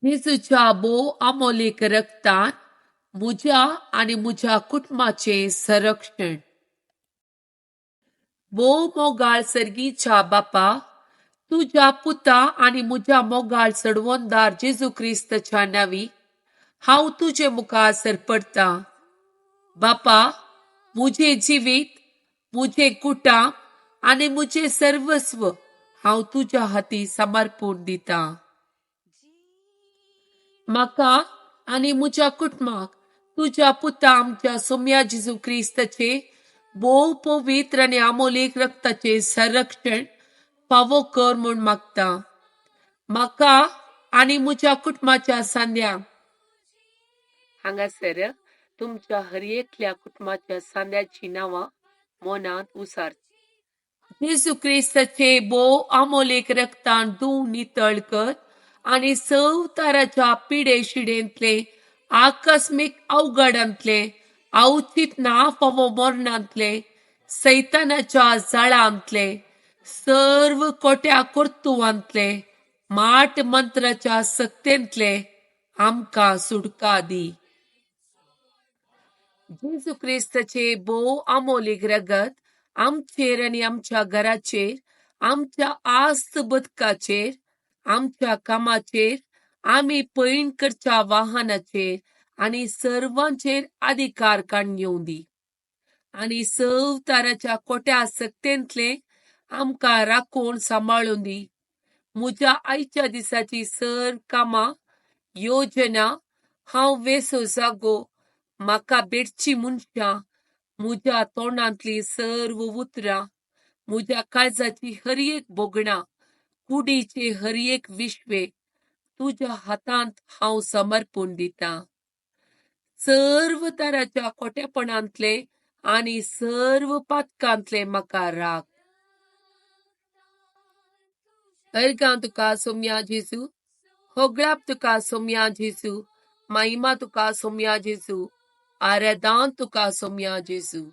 जेजूच्या भोव अमोलीक रगतान म्हज्या आनी म्हज्या कुटुंबाचें संरक्षण. भोव मोगाळ सर्गीच्या बापा, तुज्या पुता आनी म्हज्या मोगाळ सडवणदार जेजू क्रिस्ताच्या नांवी हांव तुजे मुखार सरपडटां. बापा, म्हजें जिवीत, म्हजें कुटुंब आनी म्हजें सर्वस्व हांव तुज्या हाती समर्पूण दितां. म्हाका आनी म्हज्या कुटुंबाक तुज्या पुता आमच्या सोम्या जेजू क्रिस्ताचे भोव पवित्र आनी अमोलीक रक्ताचें संरक्षण फावो कर म्हूण मागता. म्हाका आनी म्हज्या कुटुंबाच्या सांद्यांक हांगासर तुमच्या हर एकल्या कुटुंबाच्या सांद्याचीं नांवां मनांत उसार. जेजू क्रिस्ताचे भोव अमोलीक रक्तान धुवन नितळ कर आनी संवसाराच्या पिडे शिडेंतले, आकस्मीक अवघडांतले, अवचीत ना फावो मरणांतले, सैतानाच्या जाळांतले, सर्व कोट्या कर्तुवांतले, माट मंत्राच्या सक्तेंतले आमकां सुटका दी. जेजू क्रिस्ताचे भोव अमोलीक रगत आमचेर आनी आमच्या घराचेर, आमच्या आस्त बदकाचेर, आमच्या कामाचेर, आमी पयण करच्या वाहनाचेर आनी सर्वांचेर अधिकार काडून घेवं दी. आनी संवसाराच्या कोट्या सक्तेंतले आमकां राखून सांबाळून दी. म्हज्या आयच्या दिसाची सर कामां, योजना, हांव वेसो जागो, म्हाका भेटची मनशां, म्हज्या तोंडांतलीं सर्व उतरां, म्हज्या काळजाची हर एक भोगणां, कुडीचे हर एक विश्वे तुज्या हातांत हांव समर्पूण दितां. सर्व तराच्या कोट्यापणांतले आनी सर्व पातकांतले म्हाका राख. अर्गां तुका सोम्या जेजू, होगळाप तुका सोम्या जेजू, महिमा तुका सोम्या जेजू, आराधन तुका सोम्या जेजू.